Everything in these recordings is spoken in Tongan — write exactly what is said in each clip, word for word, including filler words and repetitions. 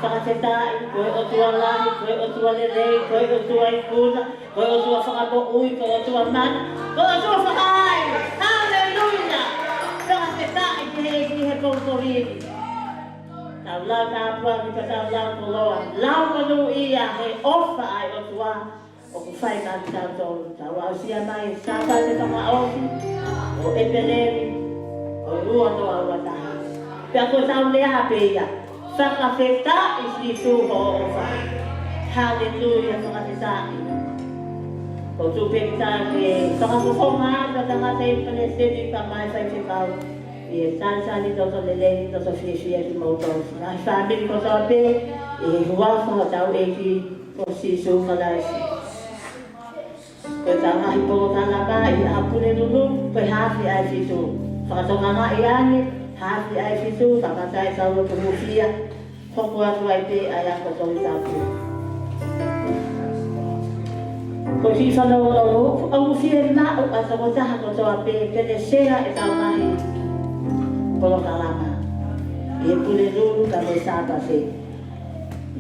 Fakafetaʻi, ko e ʻOtua lahi, ko e ʻOtua lelei, ko e ʻOtua ikuna, ko e ʻOtua fakamoʻui, ko e ʻOtua mana, ko e ʻOtua fakaai. Haleluia! Fakafetaʻi ki he ʻEiki he pongipongi ni. Tau lau tāpuaki, ka tau lau koloa, lau monūʻia he ʻofa ʻa e ʻOtua ʻoku fai maʻa kitautolu. Tau aʻusia mai Sāpate fakaʻosi ʻo ʻEpeleli ʻo e ua noa ua taha. Pea ko ʻetau lea pē ia: Fakafetaʻi Sīsū hoʻo ʻofa. Haleluia, fakafetaʻi. Ko e tuʻu pē ke tau fakafofonga atu ʻa e tangataʻeiki palesiteni kae ʻumaʻā e faifekau, ʻi he talitali loto lelei, loto fiefia kimoutolu. Ngaahi fāmili kotoa pē, ʻi he huafa hotau ʻEiki ko Sīsū Kalaisi. Ko ʻetau ngaahi polokalama ʻi he ʻaho Pulelulu, ko e haafe ʻa e fitu. Fakatokangaʻi ange, haafe ʻa e fitu, kamata ʻetau lotu hūfia, hoko atu ai pē ʻa e ako Tohi Tapu. Ko e kiʻi fanongonongo, ʻoku fiemaʻu ʻa e tokotaha kotoa pē ke ne sea ʻetau ngaahi polokalama ʻi he Pulelulu kae mo e Sāpate.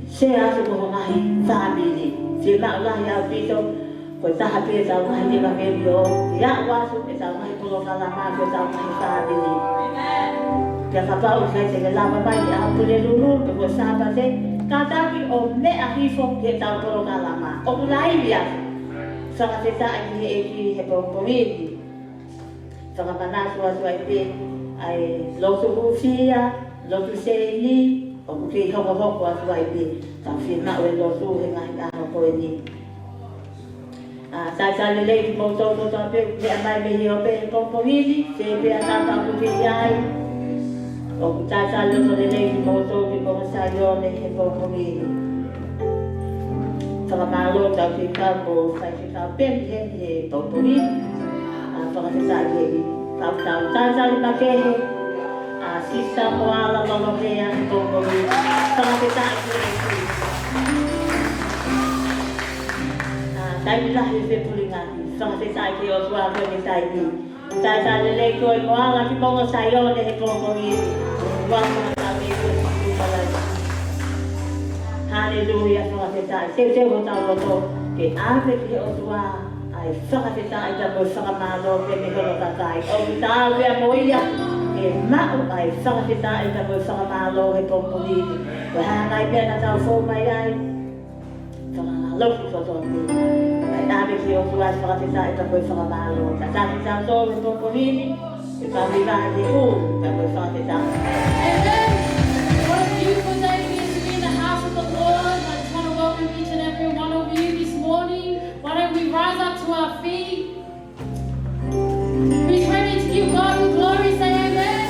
Sea atu mo ho ngaahi fāmili. Fiemaʻu lahi ʻaupito, ko e taha pē ʻetau ngaahi ʻevangeliō, ke aʻu atu ʻetau ngaahi polokalama ki hotau ngaahi fāmili. Pea kapau ʻoku ʻikai te ke lava mai ʻi he ʻaho Pulelulu pe ko e Sāpate, kātaki ʻo meʻa hifo ki heʻetau polokalama. ʻOku laivi atu. Fakafetaʻi ki he ʻEiki he pongipongi ni. Fakamanatu atu ai pē ʻa e lotu hūfia, lotu seini, ʻoku kei hokohoko atu ai pē. Tau fiemaʻu e lotu he ngaahi ʻaho ko eni. ʻA, talitali lelei kimoutolu kotoa pē ʻoku meʻa mai mei he ope he pongipongi ni, fē pē ʻa e tapa ʻoku ke ʻi ai. ʻOku talitali loto lelei kimoutolu ki Moʻunga Saione he pongipongi ni. Fakamālō atu ki he kau ko e faifekau pē heni he pongipongi ni. ʻA, fakafetaʻi ki he kau talitali makehe. ʻA, Sisitā Moala Lolohea he pongipongi ni. Fakafetaʻi ki he ʻEiki. ʻA, taimi lahi e fepulingaki. Fakafetaʻi ki he ʻOtua ko e meʻa taimi. Talitali lelei koe Moala ki Moʻunga Saione he pongipongi ni. Ua fakataʻu e kua ki Kupalai. Haleluia, fakafetaʻi. Teuteu hotau loto ke ʻave ki he ʻOtua ʻa e fakafetaʻi pea mo e fakamālō pea mo hono kakai. ʻOku taau pea mo ia ke maʻu ʻa e fakafetaʻi pea mo e fakamālō he pongipongi ni. Ko e hā e ngaahi meʻa naʻa tau fou mai ai, fakamālō ki he ʻOtua pē. Kae ʻave ki he ʻOtua ʻa e fakafetaʻi pea mo e fakamālō. Tataki kitautolu he pongipongi ni, ke tau hiva he ʻū, pea mo e fakafetaʻi. Amen. What a beautiful day it is to be in the house of the Lord. I just want to welcome each and every one of you this morning. Why don't we rise up to our feet? Who's ready to give God the glory, say amen.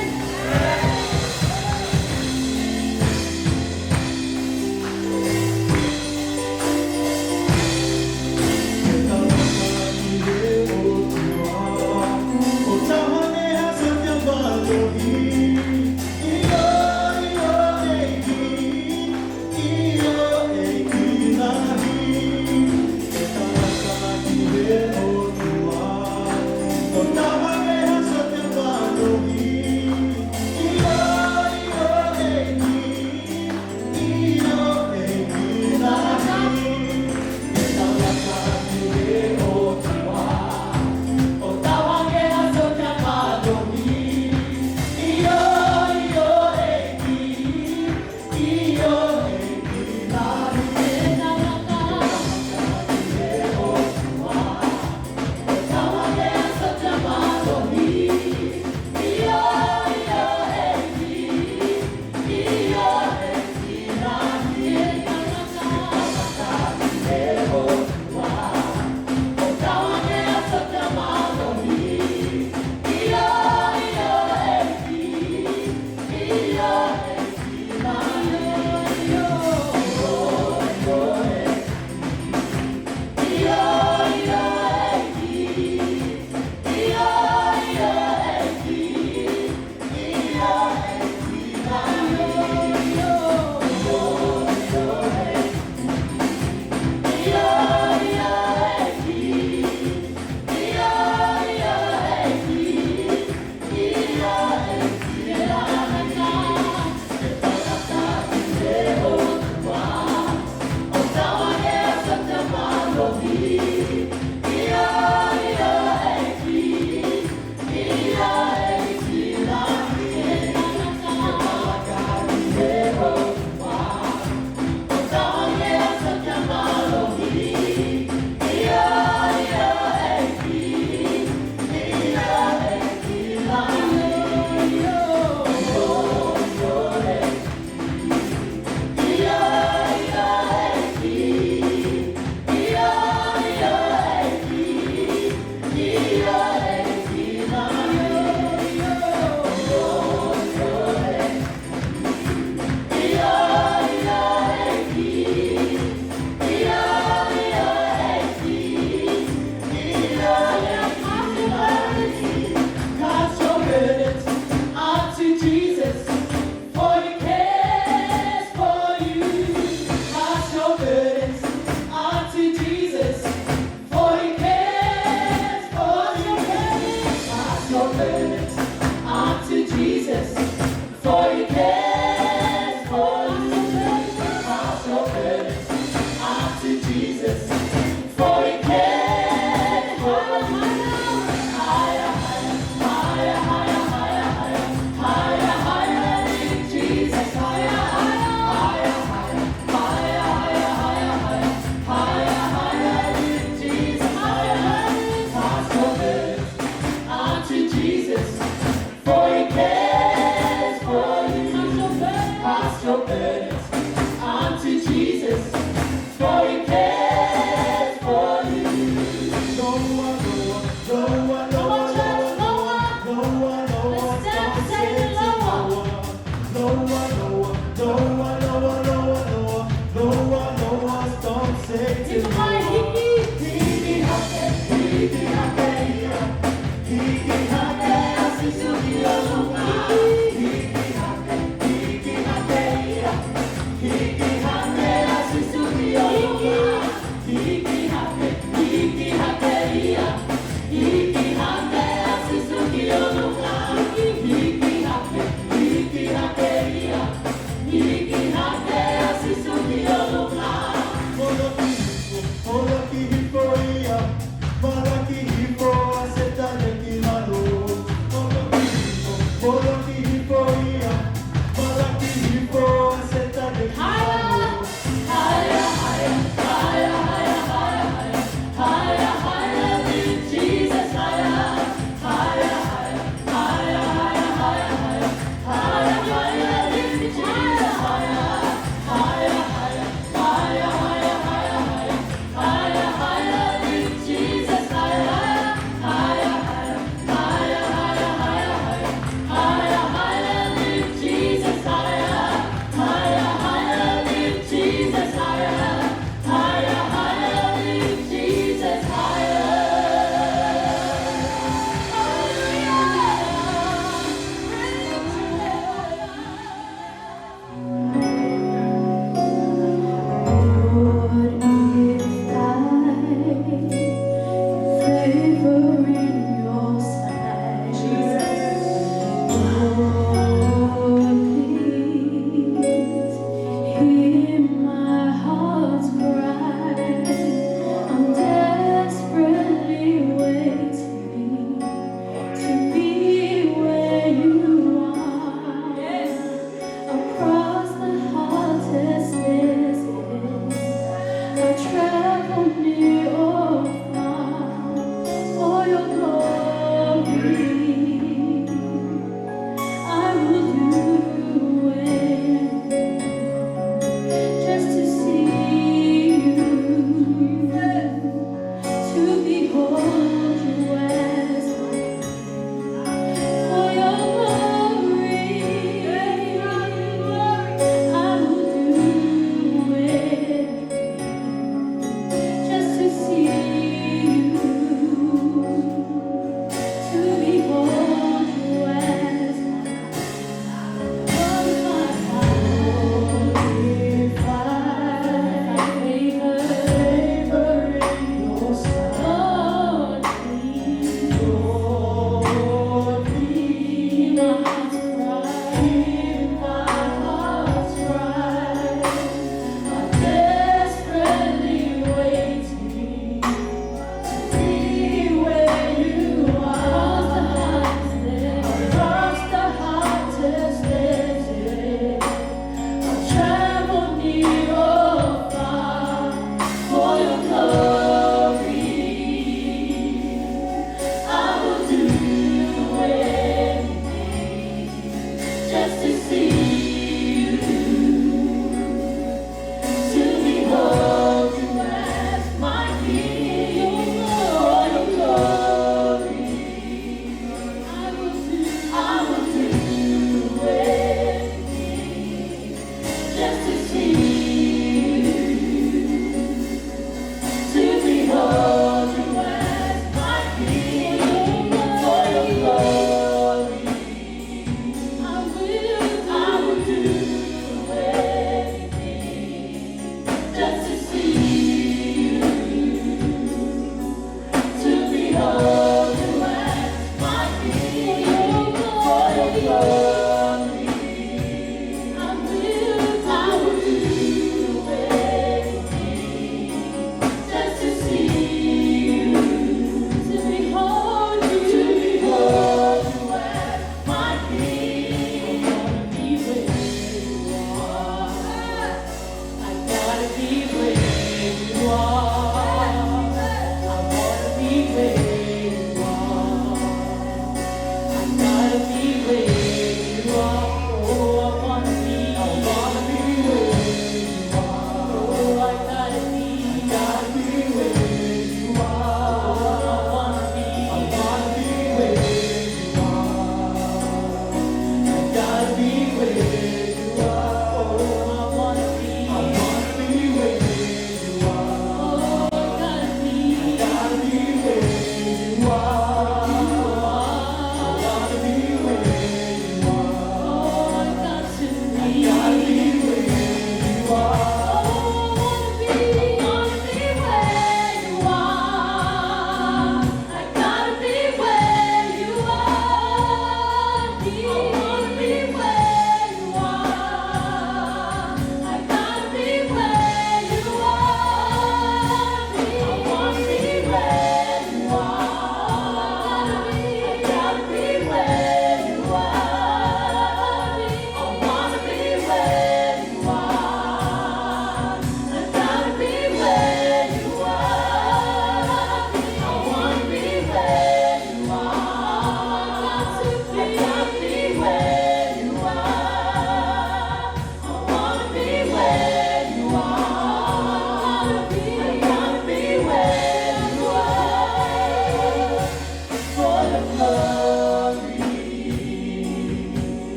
Holoki hifo, holoki hifo ia, malaki hifo ʻa Sētane ki lalo.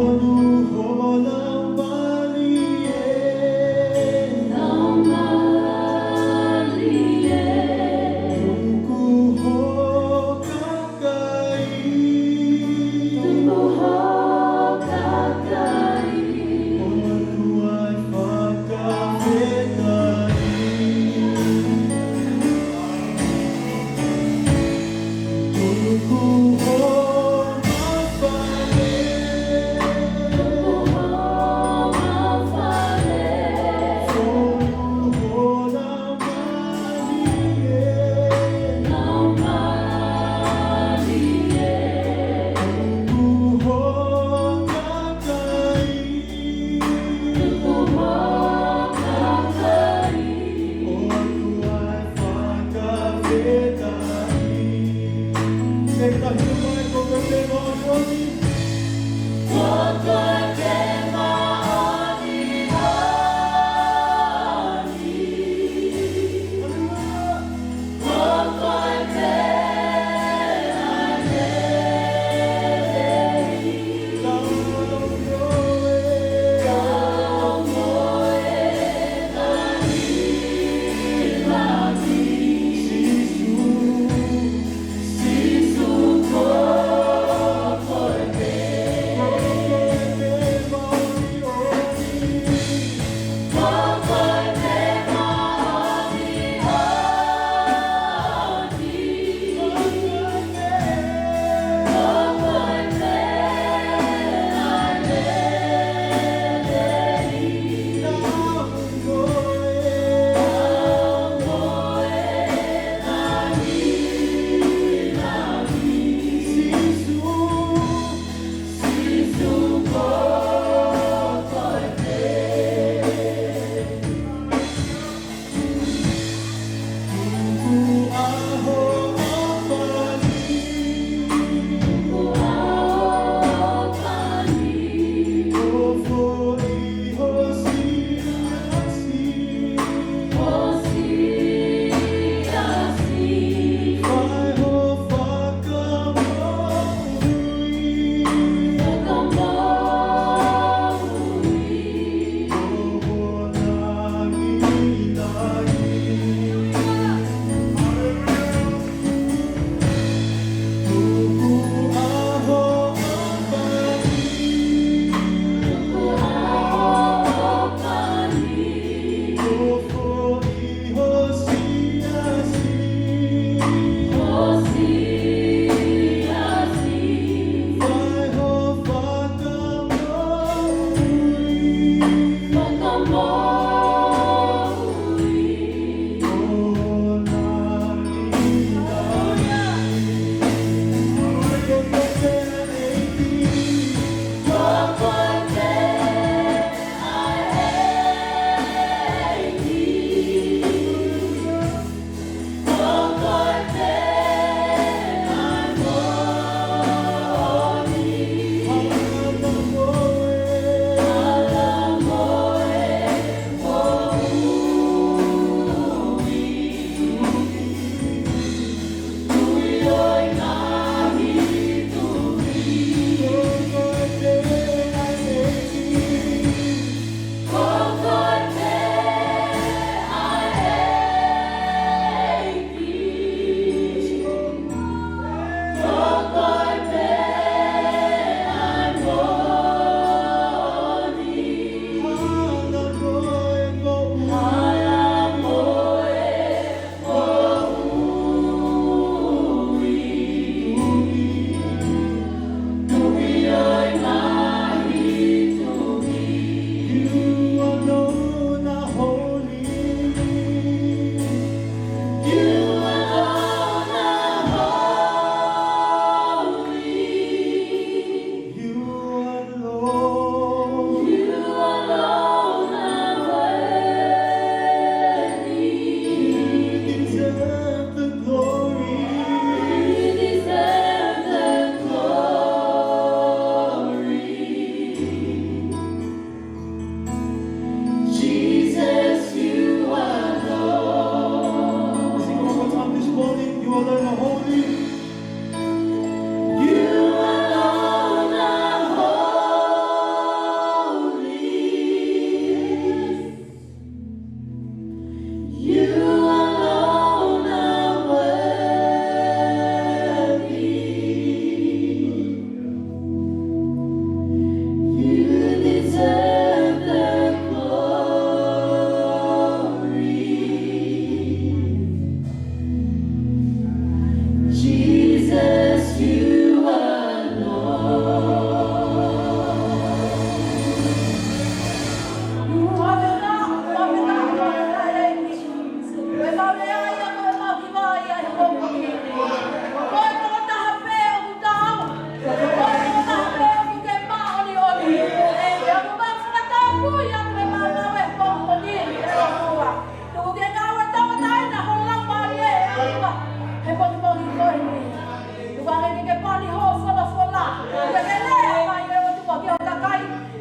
Tuku ho laumālie. Laumālie. Tuku ho kakai. Tuku ho kakai. ʻOtua ʻe fakafetaʻi. Tuku ho mafai. Tuku ho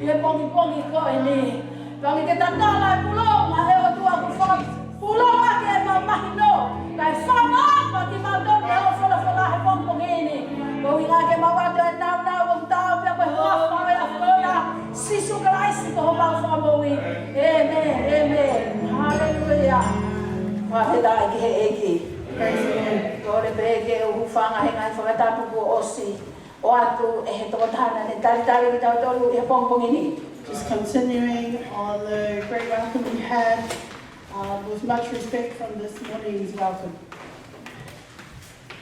he pongipongi ko eni. Pea ke tatala e pulonga ʻa e ʻOtua kuo fakapulonga ke mau mahino. Kae fakamaama kimautolu ʻe hoʻo folofola he pongipongi ni. Ko e ʻuhinga ke mau ʻoatu e nāunau ʻo e tau pea ko e huafa ʻo e ʻAfiona, Sīsū Kalaisi ko homau Fakamoʻui. ʻĒmeni, ʻēmeni. Haleluia. Fakafetaʻi ki he ʻEiki. Praise the Lord. Kole pē ke u hūfanga he ngaahi fakatapu kuo ʻosi ʻoatu ʻe he tokotaha naʻa ne talitali kitautolu he pongipongi ni. Just continuing on the great welcome we had, uh, with much respect from this morning's welcome.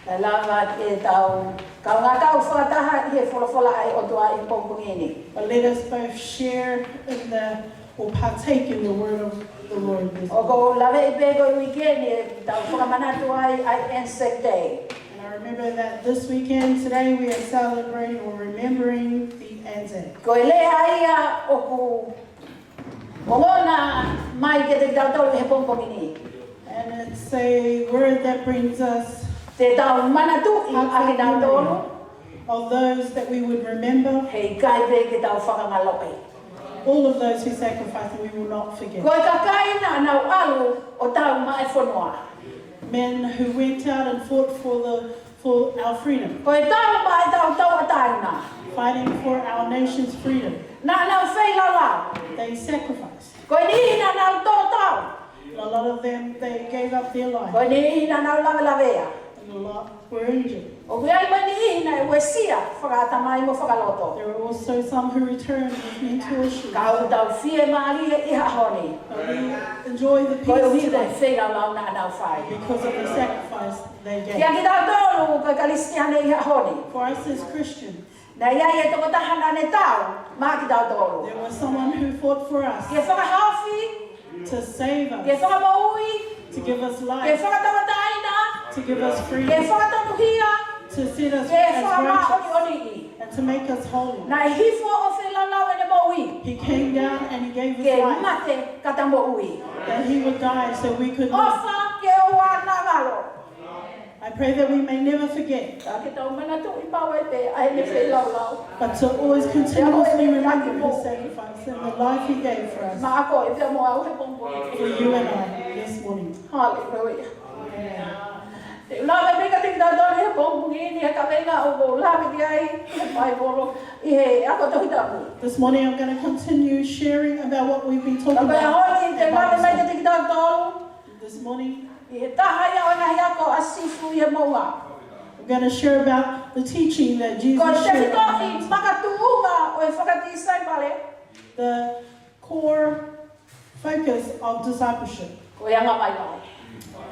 Kae lava ke tau kaungā kau fakataha ʻi he folofola ʻa e ʻOtua he pongipongi ni. But let us both share in the, or partake in the word of the Lord this morning. ʻOku ou laveʻi pē ko e uike ni ʻetau fakamanatu ai ʻa e Anzac Day. And I remember that this weekend, today, we are celebrating or remembering the Anzac. Ko e lea ia ʻoku ongona mai kiate kitautolu he pongipongi ni. And it's a word that brings us Te tau manatuʻi ʻa kinautolu of those that we would remember, he ʻikai pē ke tau fakangaloʻi. All of those who sacrificed, and we will not forget. Ko e kakai naʻa nau ʻalu ʻo tau maʻa e fonua. Men who went out and fought for the, for our freedom. Ko e tau maʻa ʻetau tauʻatāina. Fighting for our nation's freedom. Naʻa nau feilaulau. They sacrificed. Ko e niʻihi naʻa nau tōtau. A lot of them, they gave up their life. Ko e niʻihi naʻa nau lavelavea. And a lot were injured. ʻOku ʻi ai mo e niʻihi naʻe uesia fakaʻatamai mo fakaloto. There were also some who returned with mental issues. Ka ʻoku tau fiemālie ʻi he ʻaho ni. But we enjoy the peace today. Koeʻuhi ko e feilaulau naʻa nau fai. Because of the sacrifice they gave. Kiate kitautolu ko e Kalisitiane ʻi he ʻaho ni. For us as Christians, Naʻe ʻi ai e tokotaha naʻa ne tau maʻa kitautolu. There was someone who fought for us. Ke fakahaofi. To save us. Ke fakamoʻui. To give us life. Ke fakatauʻatāina. To give us freedom. Ke fakatonuhia. To set us as righteous. Ke fakamāʻoniʻoniʻi. And to make us holy. Naʻe hifo ʻo feilaulau ʻene moʻui. He came down and he gave his life. Ke mate ka tau moʻui. That he would die so we could live. ʻOfa ke ʻoua naʻa ngalo. I pray that we may never forget, Ka ke tau manatuʻi maʻu ai pē ʻa ʻene feilaulau. But to always continuously remember his sacrifice and the life he gave for us, Maʻa koe pea mo au he pongipongi. For you and I this morning. Haleluia. Amen. Te u lave mai kiate kitautolu he pongipongi ni he kaveinga ʻoku ou lave ki ai he Paipolo ʻi he ako Tohi Tapu. This morning I'm gonna continue sharing about what we've been talking about in Bible study. Ka ko e ʻaho ni te u lave mai kiate kitautolu This morning, ʻi he taha ia ʻo e ngaahi ako ʻa Sīsū ʻi he moʻunga. I'm gonna share about the teaching that Jesus shared on the mountain. Ko e tefitoʻi makatuʻunga ʻo e fakatisaipale. The core focus of discipleship Ko e anga vaivai.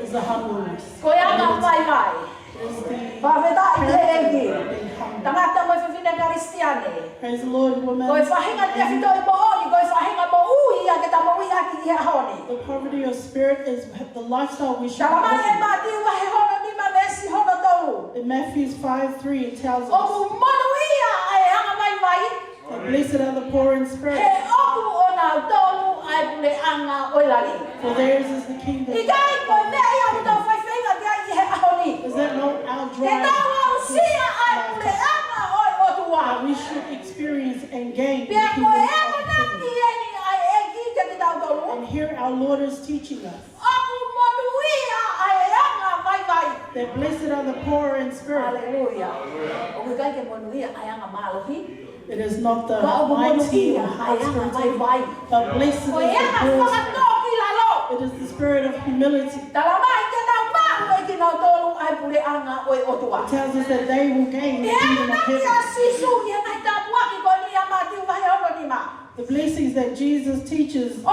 is the humbleness. Ko e anga vaivai. Is the Fakafetaʻi ki he ʻEiki. Being humble. Tangata mo e fefine Kalisitiane. Praise the Lord, woman. Ko e faʻahinga tefitoʻi moʻoni, ko e faʻahinga moʻui ia ke tau moʻui ʻaki ʻi he ʻaho ni. The poverty of spirit is the lifestyle we should live in. Talamai ʻe Mātiu vahe hono nima veesi hono tolu. In Matthew five three, it tells us, ʻOku monūʻia ʻa e anga vaivai. Blessed are the poor in spirit. He ʻoku ʻonautolu ʻa e puleʻanga ʻo e langi. For theirs is the kingdom of heaven. ʻIkai ko e meʻa ia ʻoku tau faifeinga ki ai ʻi he ʻaho ni. Is that not our drive? Ke tau aʻusia ʻa e puleʻanga ʻo e ʻOtua. That we should experience and gain the kingdom of heaven. Pea ko e akonaki eni ʻa e ʻEiki kiate kitautolu. And here our Lord is teaching us. ʻOku monūʻia ʻa e anga vaivai. That blessed are the poor in spirit. Haleluia. ʻOku ʻikai ke monūʻia ʻa e anga mālohi. It is not the mighty or spiritual, but blessed is the poor spirit. Ka ʻoku monūʻia ʻa e anga vaivai. Ko e anga fakatōkilalo. It is the spirit of humility. Talamai ke nau maʻu ʻe kinautolu ʻa e puleʻanga ʻo e ʻOtua. It tells us that they will gain the kingdom of heaven. ʻI he akonaki ʻa Sīsū ʻi he ngaahi tāpuaki ko eni ʻa Mātiu vahe hono nima. The blessings that Jesus teaches in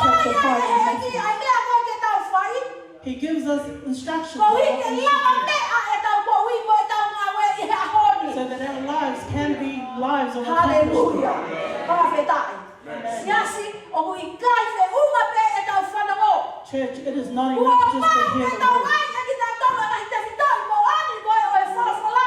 chapter five of Matthew. ʻOku ʻomai ʻe he ʻEiki ʻa e meʻa ko ē ke tau fai. He gives us instructions on what we should do. Koeʻuhi ke lavameʻa ʻetau moʻui mo ʻetau ngāue ʻi he ʻaho ni. So that our lives can be lives of accomplishment. Haleluia. Fakafetaʻi. Amen. Siasi, ʻoku ʻikai feʻunga pē ʻetau fanongo. Church, it is not enough just to hear the word. Kuo pau ke tau ʻai ʻe kitautolu ʻa e ngaahi tefitoʻi moʻoni ko ē ʻo e folofola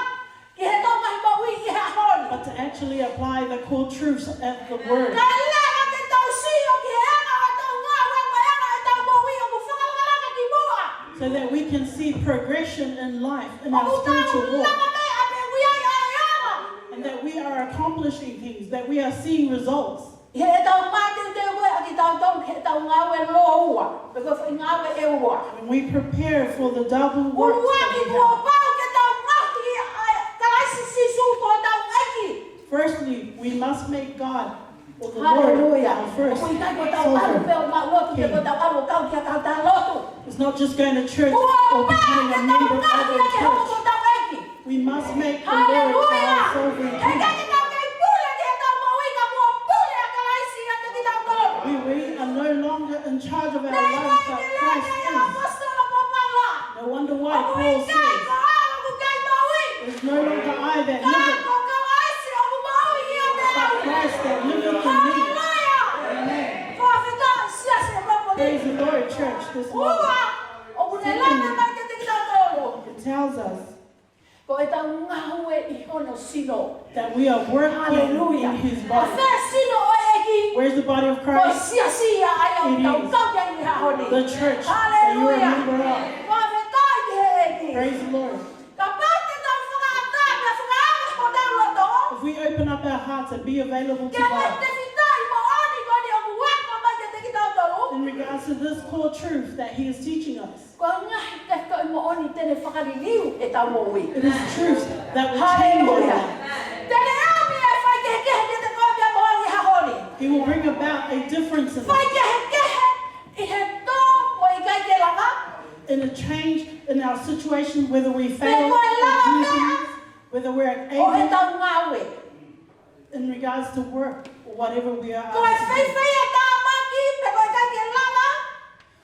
ki heʻetau ngaahi moʻui ʻi he ʻaho ni. But to actually apply the core truths of the word. Kae lava ke tau sio ki he anga ʻo ʻetau ngāue mo e anga ʻo ʻetau moʻui ʻoku fakalakalaka ki muʻa. So that we can see progression in life, in our spiritual walk. ʻOku tau lavameʻa pē ʻoku ʻi ai ʻa e anga. And that we are accomplishing things, that we are seeing results. ʻI heʻetau mateuteu ko ē ʻa kitautolu ki heʻetau ngāue lōua, pe ko e foʻi ngāue ʻe ua. When we prepare for the double work that we have, kuo pau ke tau ngaohi ʻa Kalaisi Sīsū ko hotau ʻEiki. Firstly, we must make God or the Lord our first sovereign king. Haleluia. ʻOku ʻikai ko ʻetau ʻalu pē ʻo maʻu lotu, pe ko ʻetau ʻalu ʻo kau ki ha kautaha lotu. It's not just going to church or becoming a member of a church. Kuo pau ke tau ngaohi ʻa e hoko ko hotau ʻEiki. We must make the Lord our sovereign king. Haleluia. He ʻikai ke tau kei pule ki heʻetau moʻui ka kuo pule ʻa Kalaisi ʻiate kitautolu. We, we are no longer in charge of our lives, but Christ is. Naʻe ʻikai ke lea ki ai ʻa e ʻaposetolo ko Paula. No wonder why Paul says, ʻOku ʻikai ko au ʻoku kei moʻui. It's no longer I that liveth, Ka ko Kalaisi ʻoku moʻui ʻiate au. but Christ that liveth in me. Haleluia. Amen. Fakafetaʻi siasi ʻe moʻoni. Praise the Lord, church, this morning. Ua, ʻoku ne lave mai kiate kitautolu. Secondly, it tells us Ko ʻetau ngāue ʻi hono sino. that we are working in his body. Haleluia. ʻA e sino ʻo e ʻEiki. Where's the body of Christ? Ko e siasi ia ʻa ia ʻoku tau kau ki ai ʻi he ʻaho ni. It is the church that you are a member of. Haleluia. Fakafetaʻi ki he ʻEiki. Praise the Lord. Kapau te tau fakaʻatā pea fakaava hotau loto. If we open up our hearts and be available to God, Ke ne tefitaʻi moʻoni ko eni ʻoku ako mai kiate kitautolu. in regards to this core truth that he is teaching us, Ko e ngaahi tefitoʻi moʻoni te ne fakaliliu ʻetau moʻui. It is truth that will change our life. Haleluia. Te ne ʻomi e faikehekehe kiate koe pea mo au ʻi he ʻaho ni. He will bring about a difference in us. Faikehekehe ʻi he tō mo e ʻikai ke lava. In a change in our situation, whether we fail or do things, Pe ko e lava meʻa whether we're ʻo able ʻetau ngāue. in regards to work or whatever we are asked to do. Ko e faifai ʻa e tāmaki, pe ko e ʻikai ke lava.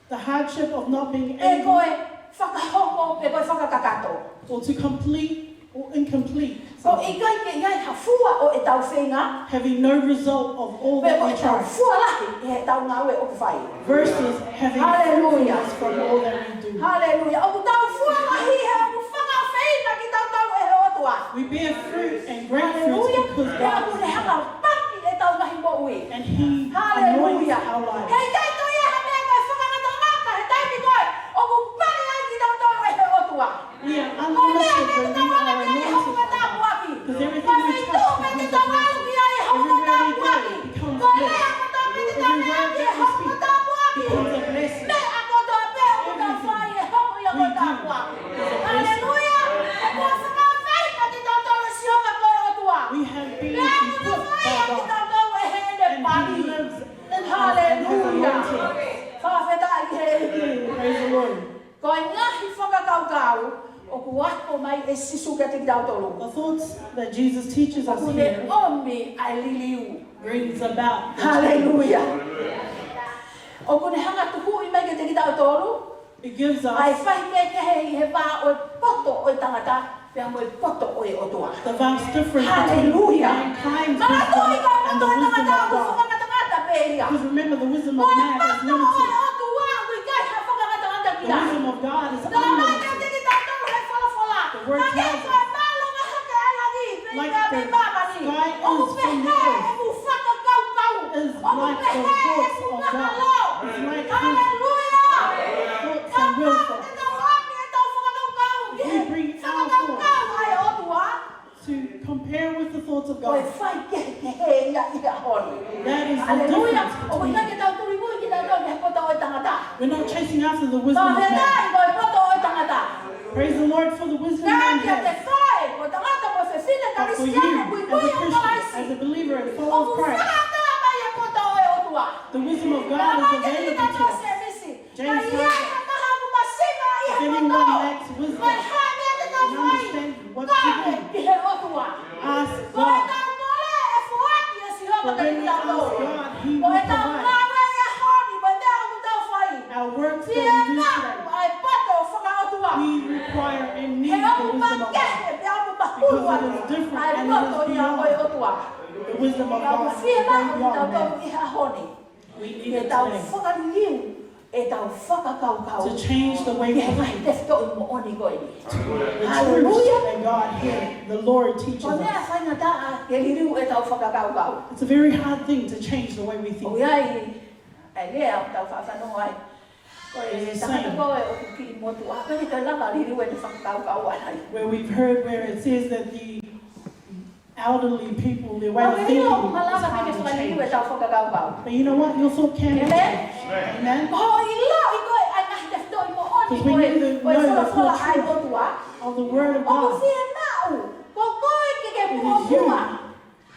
The hardship of not being able Pe ko e fakahoko, pe ko e fakakakato. or to complete or incomplete Ko e something. ʻikai ke ʻi ai ha fua ʻo ʻetau feinga. Having no result of all Pe that ko we ʻetau try. fua lahi ʻi heʻetau ngāue ʻoku fai. Versus having Haleluia. fruitfulness from all that we do. Haleluia. ʻOku tau fua lahi he ʻoku fakaafeina kitautolu ʻe he ʻOtua. We bear fruit and great fruits Haleluia. because He God ʻoku ne is hanga ʻo paki ʻetau ngaahi moʻui. And he Haleluia. anoints our lives. He ʻikai toe ʻi ai ha meʻa ko e fakangatangata he taimi ko ē ʻoku pale ai kitautolu ʻe he ʻOtua. We are unlimited when we are anointed by God. Because everything we touch becomes a blessing. Everywhere we go, it becomes blessed. Every word that we speak becomes a blessing. Everything we do is a blessing. We have been equipped by God. And he lives in us and has anointed us. Praise the Lord. Ko e ngaahi fakakaukau ʻoku ako mai ʻe Sīsū kiate kitautolu. The thoughts that Jesus teaches us here ʻOku ne ʻomi ʻa e liliu. brings about the change. Haleluia. ʻOku ne hanga ʻo tukuʻi mai kiate kitautolu It gives us ʻa e faikehekehe ʻi he vā ʻo e poto ʻo e tangata pea mo e poto ʻo e ʻOtua. the vast difference between Haleluia. mankind's wisdom and the wisdom of God. Manatuʻi ko e poto ʻo e tangata ʻoku fakangatangata pē ia. Because remember, the wisdom of man is limited. Ko e poto ʻo e ʻOtua ʻoku ʻikai ha fakangatangata ki ai. The wisdom of God is unlimited. Talamai kiate kitautolu ʻe he folofola. The word tells us, Hangē ko e mālunga hake ʻa e langi mei he māmani. Like the sky is from the earth, ʻOku pehē ʻeku fakakaukau. is ʻOku like the pehē thoughts ʻeku of God. ngahalo. It's like his Haleluia. thoughts and will thoughts. Kapau te tau ʻomi ʻetau fakakaukau ki he fakakaukau ʻa e ʻOtua. If we bring our thoughts and will to compare with the thoughts of God, Ko e faikehekehe ia ʻi he ʻaho ni. that is the Haleluia. difference between ʻOku ʻikai ke tau tuli muʻa kitautolu ki he poto ʻo e tangata. We're not chasing after the wisdom of man. Fakafetaʻi ko e poto ʻo e tangata. Praise the Lord for the wisdom man has. Ka kiate koe, ko e tangata mo e fefine Kalisitiane, But for you, as a Christian, as a believer and follower of Christ, ʻoku fakaʻatā mai e poto ʻo e ʻOtua. the wisdom of God is available to us. Talamai kiate kitautolu ʻe Sēmisi, James says, Ka ʻi ai ha taha ʻoku masiva ʻi he poto, ko e hā e meʻa te tau fai? If anyone lacks wisdom and understanding what to do, Kae ki he ʻOtua. ask God. Ko ʻetau mole ʻe foaki ʻe Sihova kiate kitautolu. For when we ask God, he will provide. Ko ʻetau ngāue ʻi he ʻaho ni, mo e meʻa ʻoku tau fai. Our works that we do today, Fiemaʻu ʻa e poto fakaʻotua. we require and need the wisdom of God. He ʻoku makehe, pea ʻoku mahulu atu ʻa e poto ia ʻo e ʻOtua. Because it is different and it is beyond the wisdom of God, way beyond man. Ka ʻoku fiemaʻu kitautolu ʻi he ʻaho ni. We need it today. Ke tau fakaliliu ʻetau fakakaukau. To change the way we think. Ki he ngaahi tefitoʻi moʻoni ko eni. To the truth that God here, the Lord teaches us. Haleluia. Ko e meʻa faingataʻa ke liliu ʻetau fakakaukau. It's a very hard thing to change the way we think. ʻOku ʻi ai ʻa e lea ʻoku tau faʻa fanongo ai. Ko e tangata ko ē ʻoku kiʻi motuʻa, ʻikai ke lava liliu ʻene fakakaukau ʻaʻana. Where we've heard where it says that the elderly people, their way of thinking is hard to change. But you know what? Your thought can be changed. Amen? Because when you know the full truth of the Word of God, it is you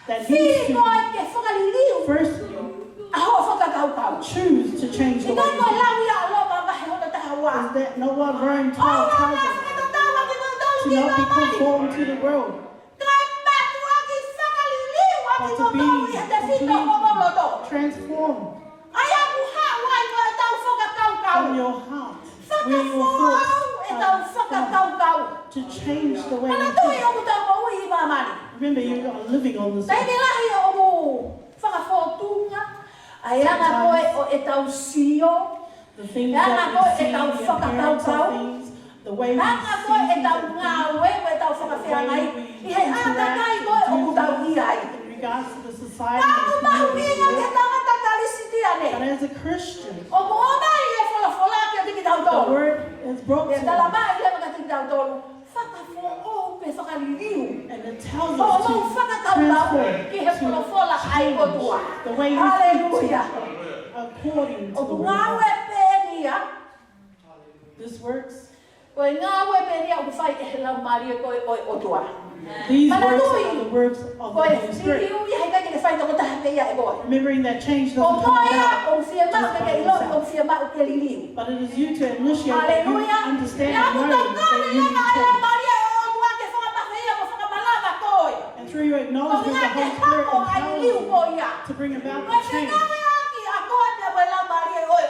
that needs to first choose to change the way you think. Is that not what Rome twelve tells us? To not be conformed to the world. But to be completely transformed from your heart, where your thoughts will come from, to change the way you think. Remember, you are living on this earth. The things that we see, the appearance of things, the way we see things, the way we interact, the things that we do, the way we interact in regards to the society and community. But as a Christian, the word is brought to us. And it tells us to transform, to change the way you think according to the Word of God. This works. These works are the works of the Holy Spirit. Remembering that change doesn't come about just by yourself. But it is you to initiate that you understand and know that you need to change. And through your acknowledgement, the Holy Spirit empowers you to bring about the change.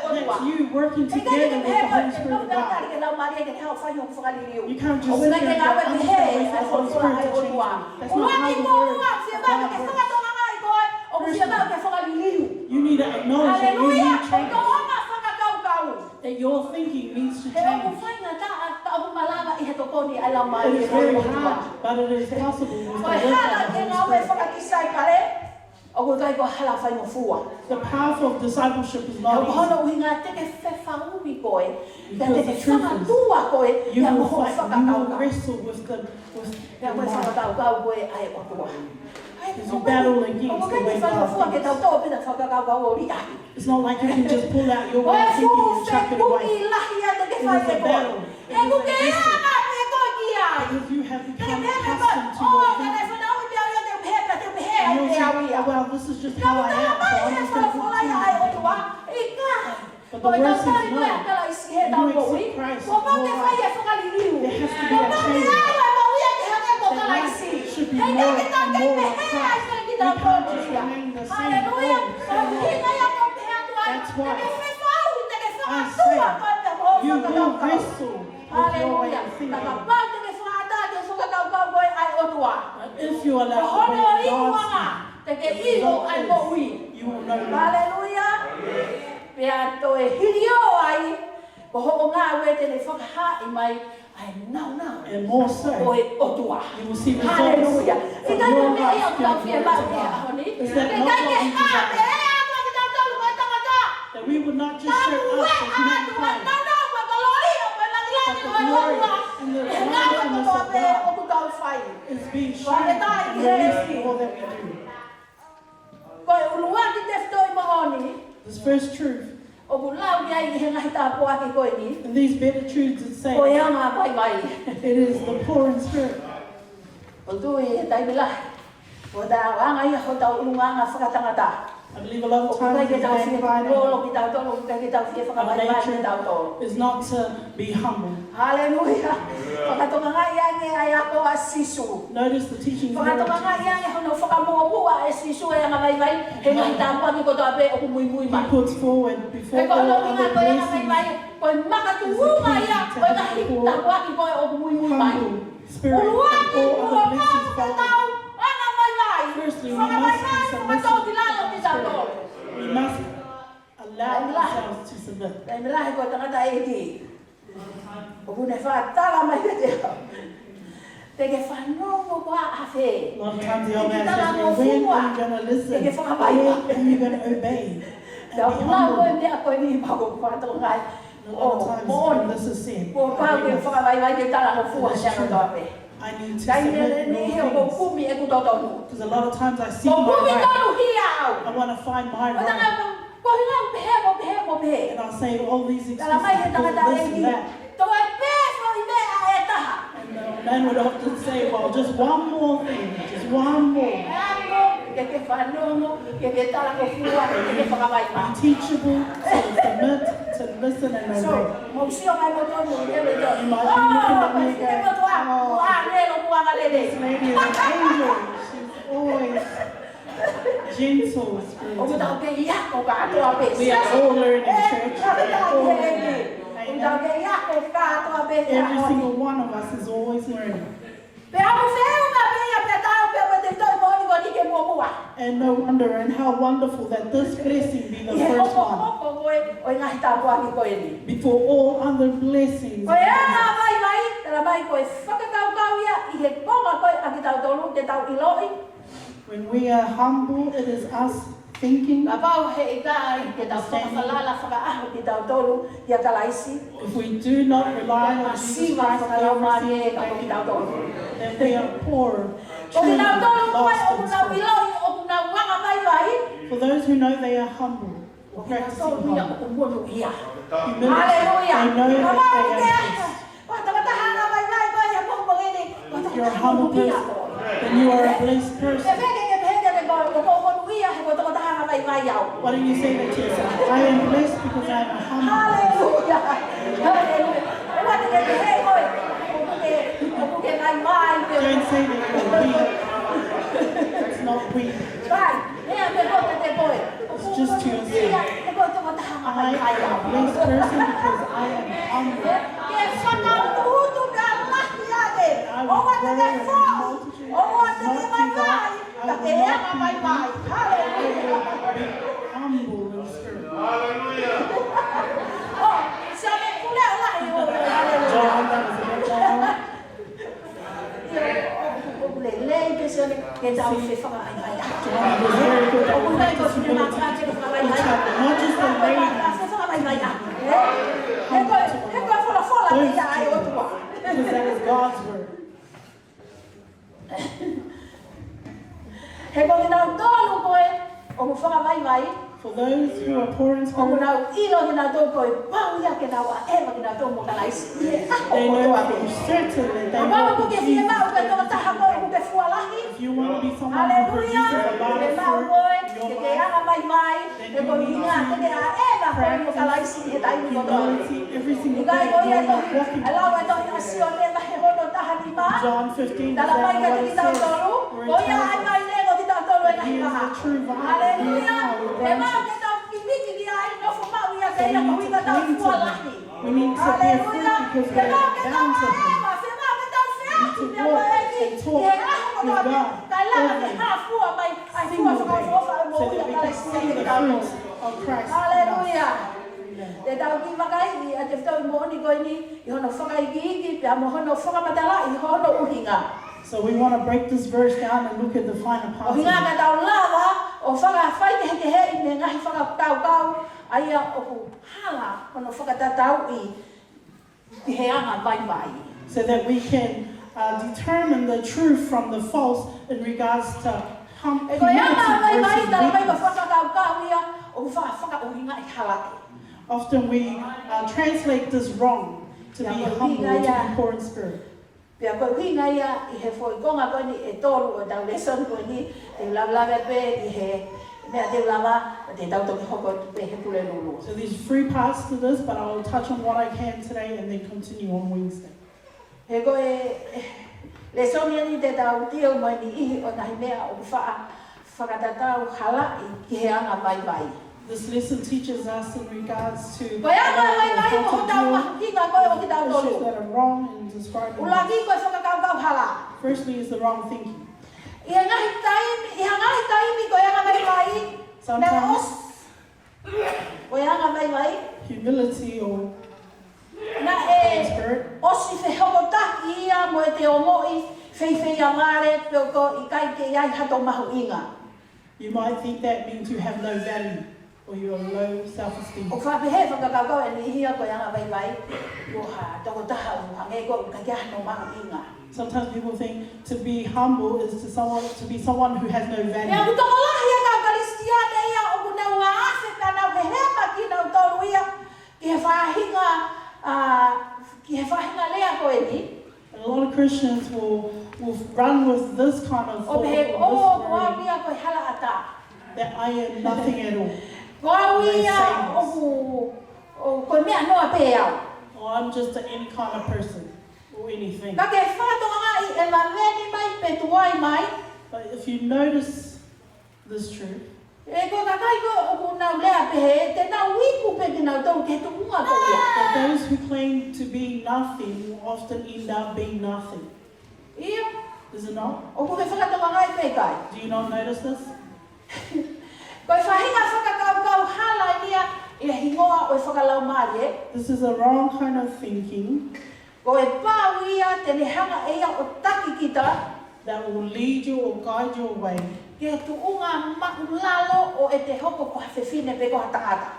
That's you working together with the Holy Spirit of God. You can't just sit there and go, "I'm just gonna wait for the Holy Spirit to change me." That's not how the Word of God works. Firstly, you need to acknowledge that you need change, that your thinking needs to change. It is very hard, but it is possible with the work of the Holy Spirit. The power of discipleship is not easy. Because the truth is, you will fight, you will wrestle with the, with the mind. Because you battle against the way God thinks. It's not like you can just pull out your way of thinking and chuck it away. It is a battle. It is a wrestle. Because you have become accustomed to your thinking. And you'll think, "Oh, well, this is just how I am, so I'm just gonna continue to think." But the word says no. When you accept Christ in your life, there has to be a change. That life should be more and more like Christ. We can't just remain the same old, same old. That's why I say, you will wrestle with your way of thinking. But if you allow the way of God to speak, the result is you will know life. Pea toe hiliō ai, ko hoʻo ngāue te ne fakahaaʻi mai ʻa e nāunau ʻo e ʻOtua. And more so, you will see results from your life doing the work of God. Is that not what we desire? That we would not just show up as mankind, but the glory and the wonderfulness of God is being shown and released in all that we do. Ko e ʻuluaki tefitoʻi moʻoni. This first truth. ʻOku lau ki ai ʻi he ngaahi tāpuaki ko eni. And these beatitudes it says, ko e anga vaivai. It is the poor in spirit. ʻOku ou tui he taimi lahi, ko e anga ia hotau ʻulungaanga fakatangata. I believe a lot of times as mankind, our nature is not to be humble. Haleluia. Fakatokangaʻi ange ʻa e ako ʻa Sīsū. Notice the teachings of the Lord Jesus. Fakatokangaʻi ange hono fakamuʻomuʻa ʻe Sīsū e anga vaivai he ngaahi tāpuaki kotoa pē ʻoku muimui mai. He puts forward before all other blessings is the key to having a poor, humble spirit and all other blessings follow. He puts all other blessings before the humble spirit. Ua, ua, ua, ua, ua, ua, anga vaivai. Firstly, we must be submissive to the Holy Spirit. We must allow ourselves to submit. Taimi lahi ko e tangata ʻeiki. ʻOku ne faʻa tala mai kiate au, "Te ke fanongo koā ʻafē?" A lot of times the old man says to me, "When are you gonna listen? When are you gonna obey and be humble?" Te ke talangofua. Te u lau ko e meʻa ko eni pea u fakatokangaʻi. And a lot of times when this is said, I realize that it's true. Kuo pau ke fakavaivai ke talangofua he anga kotoa pē. I need to submit your things. Taimi lahi he ʻoku ou kumi ʻeku totonu. Because a lot of times I seek my right. ʻOku ou kumi tonu hia au. I want to find my right. ʻO tala, ko e hā ʻoku pehē, ʻoku pehē, ʻoku pehē. And I'll say all these excuses, this and that. Tala mai he tangataʻeiki, toe pē foʻi meʻa ʻe taha. And the man would often say, "Well, just one more thing, just one more." Ako, ke ke fanongo, ke ke talangofua, ke ke fakavaivai. Be teachable, to submit, to listen and obey. So, mou sio mai mo tonu, ke me tonu. You might be looking at me and going, "Oh, this lady is an angel. She's always gentle spirited." ʻOku tau kei ako kātoa pē. We are all learning, church. We are all learning. Amen. Every single one of us is always learning. Pea ʻoku feʻunga pē ia pea tau pē mo e tefitoʻi moʻoni ko eni ke muʻomuʻa. And no wonder, and how wonderful that this blessing be the first one. ʻI he hokohoko ko ē ʻo e ngaahi tāpuaki ko eni. Before all other blessings. Ko e anga vaivai, tala mai ko e fakakaukau ia ʻi he konga ko ē ʻa kitautolu te tau ʻiloʻi. When we are humble, it is us thinking, kapau he ʻikai ke tau fakafalala fakaʻaho kitautolu kia Kalaisi, if we do not rely on Jesus Christ for everything, then we are poor, truly lost in spirit. Ko kitautolu ko ē ʻoku nau ʻiloʻi ʻoku nau anga vaivai. For those who know they are humble, practicing humility. Ko kinautolu ia ʻoku monūʻia. Haleluia. They know that they are blessed. Ko e tokotaha anga vaivai ko ia ko eni, ko e tokotaha monūʻia koe. If you're a humble person, then you are a blessed person. Ke pehē ke, ke pehē ke, ke ko, ko, ko monūʻia he ko e tokotaha anga vaivai au. Why don't you say that to yourself? "I am blessed because I am a humble person." Haleluia. Haleluia. ʻOua te ke pehē koe ʻoku ke, ʻoku ke vaivai. Don't say that you're weak. That's not weak. Right. Meʻa pē koe kiate koe. It's just to yourself. He ko e tokotaha anga vaivai au. I am a blessed person because I am humble. Ke fakautuutu pea lahi ange. I will grow in multitude, not be weak. ʻOua te ke foʻi. ʻOua te ke vaivai. Ka ke anga vaivai. Haleluia. I will be humble in spirit. Haleluia. ʻO, Sione, kuo lahi ʻo. Haleluia. John, that was a bit loud. ʻIo, ʻoku lelei pē Sione ke tau fefakavaivai ʻaki. John was very good at practice humility, which helped not just the ladies, fefakavaivai ʻaki. He ko e, he ko e folofola ia ʻa e ʻOtua. Because that is God's word. He ko kinautolu ko ē ʻoku fakavaivai, for those who are poor in spirit, ʻoku nau ʻilo kinautolu ko e pau ia ke nau ʻaʻeva kinautolu mo Kalaisi. They know for certain that they walk with Jesus. Kapau ʻoku ke fiemaʻu ke tokotaha ko ē ʻoku ke fua lahi. If you want to be someone who produces a lot of fruit in your family, haleluia, ke maʻu ko ē, ke ke anga vaivai, then you need to practice humility every single day. He ko e ʻuhinga te ke ʻaʻeva koe mo Kalaisi he taimi kotoa. ʻIkai ko ia e tohi, ʻa e lau e tohi ʻa Sione vahe hono taha nima. John fifteen, is that what it says? Tala mai kiate kitautolu, ko ia ʻa e vaine ko kitautolu e ngaahi vaha. Haleluia. He maʻu ke tau kimiki ki ai, nofo maʻu ia ke ia ko e ʻuhinga tau fua lahi. We need to bear fruit because we are bound to Him. Haleluia. He maʻu ke tau ʻaʻeva, he maʻu ke tau feohi pea mo e ʻEiki ʻi he ʻaho kotoa pē, kae lava ke hā fua mai ʻa e fua fakaʻofoʻofa ʻo e moʻui ʻa Kalaisi kiate kitautolu. Haleluia. Te tau kiʻi vakaiʻi ʻa e tefitoʻi moʻoni ko eni ʻi hono fakaikiiki pea mo hono fakamatalaʻi hono ʻuhinga. So we want to break this verse down and look at the finer parts of it. ʻUhinga ka tau lava ʻo fakafaikehekeheʻi mei he ngaahi fakakaukau ʻa ia ʻoku hala hono fakatatauʻi ki he anga vaivai. So that we can, uh, determine the truth from the false in regards to hum-, humility versus weakness. He ko e anga vaivai, tala mai ko e fakakaukau ia ʻoku fa-, fakaʻuhingaʻi halaʻi. Often we, uh, translate this wrong, to be humble, to be poor in spirit. Pea ko e ʻuhinga ia ʻi he foʻi konga ko eni ʻe tolu ʻo ʻetau lēsoni ko eni, te u lave pē ʻi he meʻa te u lava, te tau toki hoko atu pē he Pulelulu. So there's three parts to this, but I will touch on what I can today and then continue on Wednesday. He ko e, e, lēsoni eni te tau deal mo e niʻihi ʻo e ngaahi meʻa ʻoku fa-, fakatatau halaʻi ki he anga vaivai. This lesson teaches us in regards to how to deal with issues that are wrong and describing them. Ko e anga vaivai ko hotau mahuʻinga ko ē ʻo kitautolu. ʻUluaki ko e fakakaukau hala. Firstly is the wrong thinking. ʻI he ngaahi taimi, ʻi he ngaahi taimi ko e anga vaivai, naʻe ʻosi, ko e anga vaivai, humility or naʻe ʻosi fehokotaki ia mo ʻete ongoʻi feifeiavale pe ko e ʻikai ke ʻi ai hato mahuʻinga. You might think that means you have no value. or your low self-esteem. ʻOku faʻa pehē fakakaukau ʻe niʻihi ia ko e anga vaivai, ko ha tokotaha ʻoku hangē ko ʻoku ʻikai ke ʻi ai hano mahuʻinga. Sometimes people think to be humble is to someone to be someone who has no Pea value. ʻoku tokolahi e kau Kalisitiane ia ʻoku nau afe pea nau hehema kinautolu ia ki he faʻahinga, ā, ki he faʻahinga lea ko eni. And a lot of Christians will will run with this kind of ʻO thought, pehē, or ʻo, this ko au worry, ia ko e hala ʻatā. that I am nothing at all. Ko au They ia say this. ʻoku, ʻo, ko e meʻa noa pē au. Or I'm just an any kind of person or anything. Ka ke fakatokangaʻi e vaveni mai pe tuai mai. But if you notice this truth, ʻE ko e kakai ko ē ʻoku nau lea pehē, te nau iku pē kinautolu ki he tuʻunga ko ia. that those who claim to be nothing will often end up being nothing. ʻIo, Is it not? ʻoku ke fakatokangaʻi pe ʻikai. Do you not notice this? Ko e faʻahinga fakakaukau hala ia ʻi he hingoa ʻo e fakalaumālie. This is a wrong kind of thinking Ko e pau ia te ne hanga ʻe ia ʻo taki kita that will lead you or guide your way ki he tuʻunga maʻulalo ʻo ʻete hoko ko ha fefine pe ko ha tangata.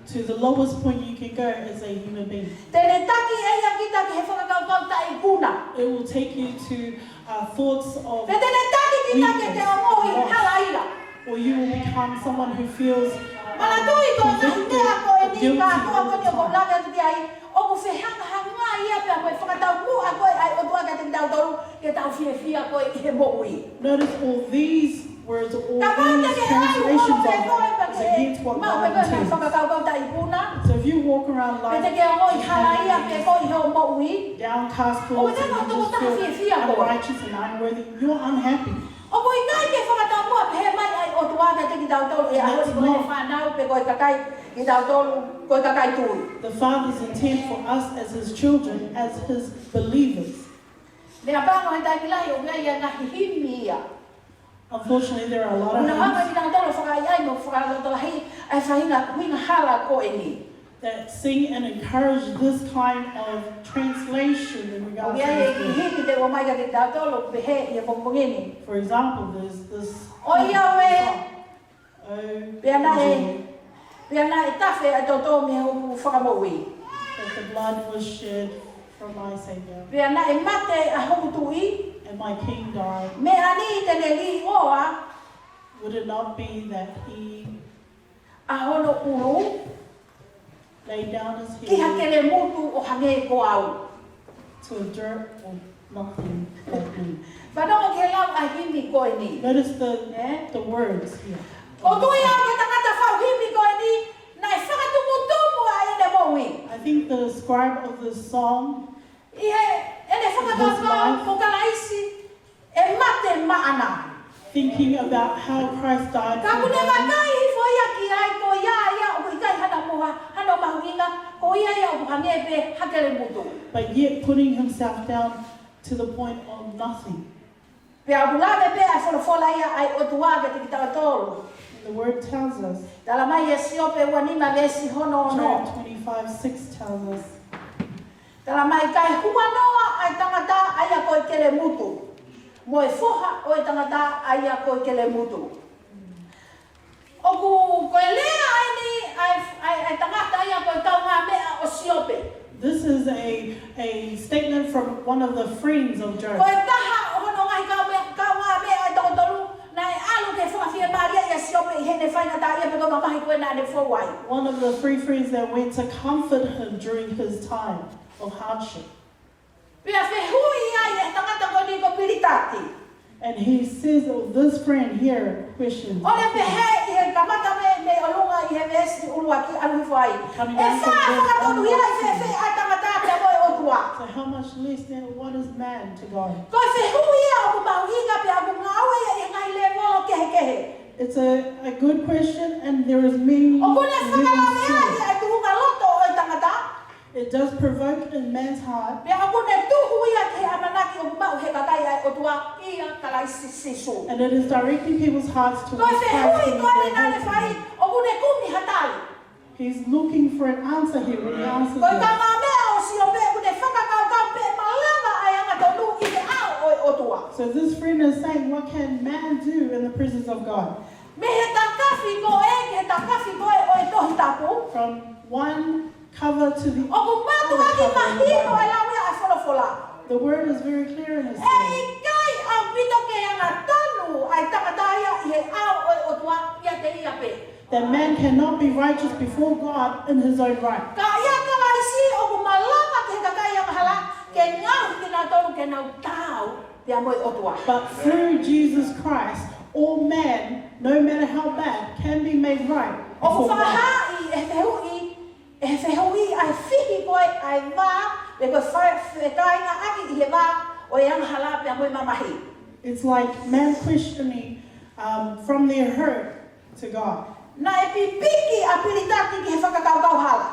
to the lowest point you can go as a human being. Te ne taki ʻe ia kita ki he fakakaukau taʻeikuna. It will take you to uh, thoughts of Pe te ne taki kita ki he ongoʻi halaila. or you will become someone who feels Manatuʻi ko e ngaahi meʻa ko eni guilty kātoa all ko the eni ʻoku time. Lave atu ki ai, ʻoku fehangahangai ia pea mo e fakataumuʻa ko ē ʻa e ʻOtua kiate kitautolu, ke tau fiefia ko ē ʻi he moʻui. Notice all these words, all Kapau te these ke ʻalu holo translations pē koe of pea is ke against what maʻu pē God koe ngaahi intends. fakakaukau taʻeikuna, So if you walk around pe te life ke ongoʻi halaia pē koe ʻi hoʻo moʻui, downcast ʻoku thoughts ʻikai and ko you just tokotaha feel fiefia koe. unrighteous and unworthy, you're unhappy. ʻOku ʻikai ke fakataumuʻa pehē mai ʻa e ʻOtua kiate kitautolu ʻe ʻaho ni ko e fānau pe ko e kakai kitautolu, ko e kakai tui. The Father's intent for us as His children, as His believers. Meʻapango he taimi lahi ʻoku ʻi ai e ngaahi himi ia. Unfortunately, there are a lot ʻOku nau hanga of kinautolu ʻo fakaʻaiʻai mo fakalotolahi ʻa e faʻahinga ʻuhinga hala ko eni. things that sing and encourage this kind of translation in regards ʻOku ʻi ai e to this. himi te u ʻomai kiate kitautolu ʻoku pehē ʻi he pongipongi ni. For example, there's this ʻOiauē, Oh, pea naʻe, angel, pea naʻe tafe ʻa e toto mei hoku fakamoʻui. that the blood was shed for my Savior, Pea naʻe mate ʻa hoku tuʻi, and my King died. Meʻa ni te ne līʻoa Would it not be that He ʻa hono ʻulu laid down His ki ha head kelemutu ʻo hangē ko au? to a dirt or nothing like me? Fanongo ki he lau ʻa e himi ko eni. Notice the, Eh? the words here. ʻOku tui au ko e tangata faʻu himi ko eni, naʻe fakatumutumu ʻa ʻene moʻui. I think the scribe of this psalm, ʻI heʻene fakakaukau ko Kalaisi ʻe mate maʻana. thinking about how Christ died Ka for ʻoku ne him, vakai hifo ia ki ai ko ia ia ʻoku ʻikai hano mahuʻinga, hano mahuʻinga, ko ia ia ʻoku hangē pē ha kelemutu. but yet putting himself down to the point of nothing. Pea ʻoku lave pē ʻa e folofola ia ʻa e ʻOtua kiate kitautolu. The word tells us, Tala mai ʻe Siope ua nima veesi hono ono. Job twenty-five six tells us, Tala mai, kae huanoa ʻa e tangata ʻa ia ko e kelemutu, mo e foha ʻo e tangata ʻa ia ko e kelemutu. ʻOku ko e lea ʻeni ʻa e, ʻa e, ʻa e tangata ia ko e kaungāmeʻa ʻo Siope. This is a, a statement from one of the friends of Job. Ko e taha ʻo hono ngaahi kaungāmeʻa, kaungāmeʻa ʻe toko tolu, naʻe ʻalu ke fakafiemālieʻi ʻa Siope ʻi heʻene faingataʻaʻia pe ko e mamahi ko ē naʻa ne fou ai. One of the three friends that went to comfort him during his time of hardship. Pea fehuʻi ai ʻe he tangata ko eni ko Pilitati. And he says, oh, this friend here questions. ʻO ne pehē ʻi he kamata mei, mei ʻolunga ʻi he veesi ʻuluaki ʻalu hifo ai. Coming ʻE down from fai verse fakatonu one ia to ʻi fēfē ʻa e tangata pea mo e ʻOtua? So how much less then what is man to God? Ko e fehuʻi ia ʻoku mahuʻinga pea ʻoku ngāue ia ʻi he ngaahi lēvolo kehekehe. It's a, a good question, and there is many ʻOku ne levels fakalaveaʻi to it. ʻa e tuʻunga loto ʻo e tangata. It does provoke in man's heart, Pea ʻoku ne tuhu ia ki he ʻamanaki ʻoku maʻu ʻe he kakai ʻa e ʻOtua ʻia Kalaisi Sīsū. and it is directing people's hearts Ko e towards Christ fehuʻi and ko eni their naʻa ne hope. fai, ʻoku ne kumi ha tali. He's looking for an answer here when he answers Ko e this. kaungāmeʻa ʻo Siope ʻoku ne fakakaukau pe malava ʻa e angatonu ʻi he ʻao ʻo e ʻOtua. So this friend is saying, what can man do in the presence of God? Mei he takafi ko ē, ki he takafi ko ē ʻo e one cover to the ʻOku mātuʻaki mahino e lau ia ʻa e folofola. The word is very clear in his saying. ʻE ʻikai ʻaupito ke angatonu ʻa e tangata ia ʻi he ʻao ʻo e ʻOtua ʻiate ia pē. That man cannot be righteous before God in his own right. Ka ʻia Kalaisi ʻoku malava ki he kakai angahala ke ngaohi kinautolu ke nau taau pea mo e ʻOtua. But through Jesus Christ, all men, no matter how bad, can be made right before God. ʻOku fakahā ʻi he fehuʻi, ʻi he fehuʻi ʻa e fihi ko ē ʻa e vā, pe ko e fai-, fekāingaʻaki ʻi he vā ʻo e angahala pea mo e mamahi. It's like man questioning, um, from their hurt to God. Naʻe pipiki ʻa Pilitaki ki he fakakaukau hala.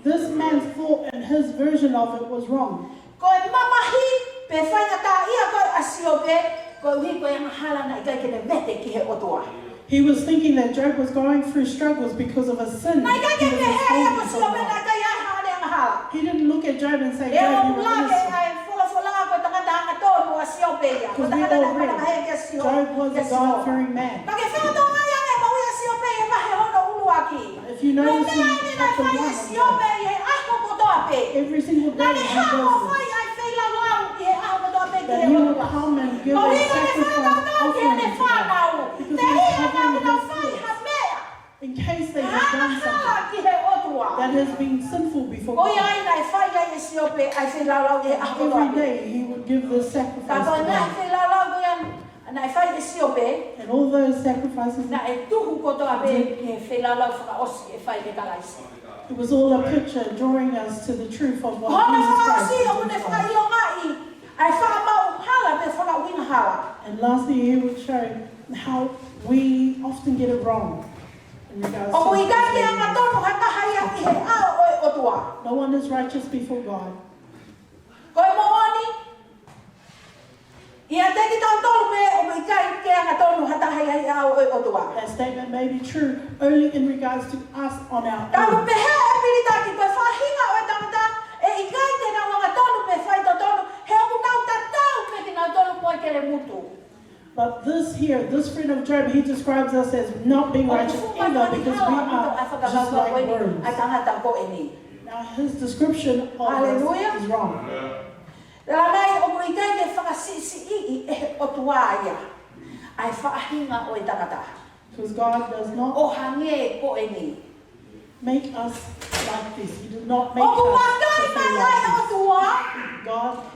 This man's thought and his version of it was wrong. Ko e mamahi pe faingataʻaʻia ko ē ʻa Siope, koeʻuhi ko e angahala naʻe ʻikai ke ne vete ki he ʻOtua. He was thinking that Job was going through struggles because of a sin. Naʻe ʻikai ke pehē ia ko Siope naʻe ʻikai ai haʻane angahala. He didn't look at Job and say, "Job, you were innocent." He ʻoku lave ʻa e folofola ko e tangata angatonu ʻa Siope ia. Ko e tangata naʻe manavahē kia Sihova. Because we all read, Job was a God-fearing man. Ka ke fakatonga ia ʻe maʻu ia Siope ʻi he vahe hono ʻuluaki. If you notice in chapter one of Job, ko e meʻa eni naʻe fai ʻe Siope ʻi he ʻaho kotoa pē. Every single day he does this. Naʻe haʻu ʻo fai ʻa e feilaulau ʻi he ʻaho kotoa pē ki he ʻOtua. That he would come and give a sacrifice offering to God. Ko e ʻuhinga naʻe fakatonga ki heʻene fānau. Because he was covering his kids. Teʻeki ai ke nau fai ha meʻa. In case they had done something. Angahala ki he ʻOtua. That has been sinful before God. Ko ia ai naʻe fai ai ʻe Siope ʻa e feilaulau ʻi he ʻaho kotoa pē. Every day he would give this sacrifice to God. Ka ko e ngaahi feilaulau ko ia naʻe fai ʻe Siope. And all those sacrifices he did. Naʻe tuhu kotoa pē ki he feilaulau fakaʻosi ʻe fai ʻe Kalaisi. It was all a picture drawing us to the truth of what Jesus Christ has done for us. Ko hono fakaʻosi ʻoku ne fakaʻilongaʻi ʻa e faʻa maʻu hala pe fakaʻuhinga hala. And lastly, he would show how we often get it wrong in regards to the Siope. ʻOku ʻikai ke angatonu ha taha ia ʻi he ʻao ʻo e ʻOtua. No one is righteous before God. Ko e moʻoni, ʻiate kitautolu pē ʻoku ʻikai ke angatonu ha taha ia ʻi he ʻao ʻo e ʻOtua. That statement may be true only in regards to us on our own. Ka ʻoku pehē ʻe Pilitaki ko e faʻahinga ʻo e tangata ʻe ʻikai te nau angatonu pe faitotonu, he ʻoku nau tatau pē kinautolu mo e kelemutu. But this here, this friend of Job, he describes us as not being righteous either because we are just like worms. ʻOku fuʻu makehe ʻaupito ʻa e fakakaukau ko eni ʻa e tangata ko eni. Now, his description of us is wrong. Hallelujah. Tala mai ʻoku ʻikai ke fakasiʻisiʻi ʻe he ʻOtua ia ʻa e faʻahinga ʻo e tangata. Because God does not ʻo hangē ko eni. Make us like this. He did not make us the same like this. ʻOku vakai mai ʻa e ʻOtua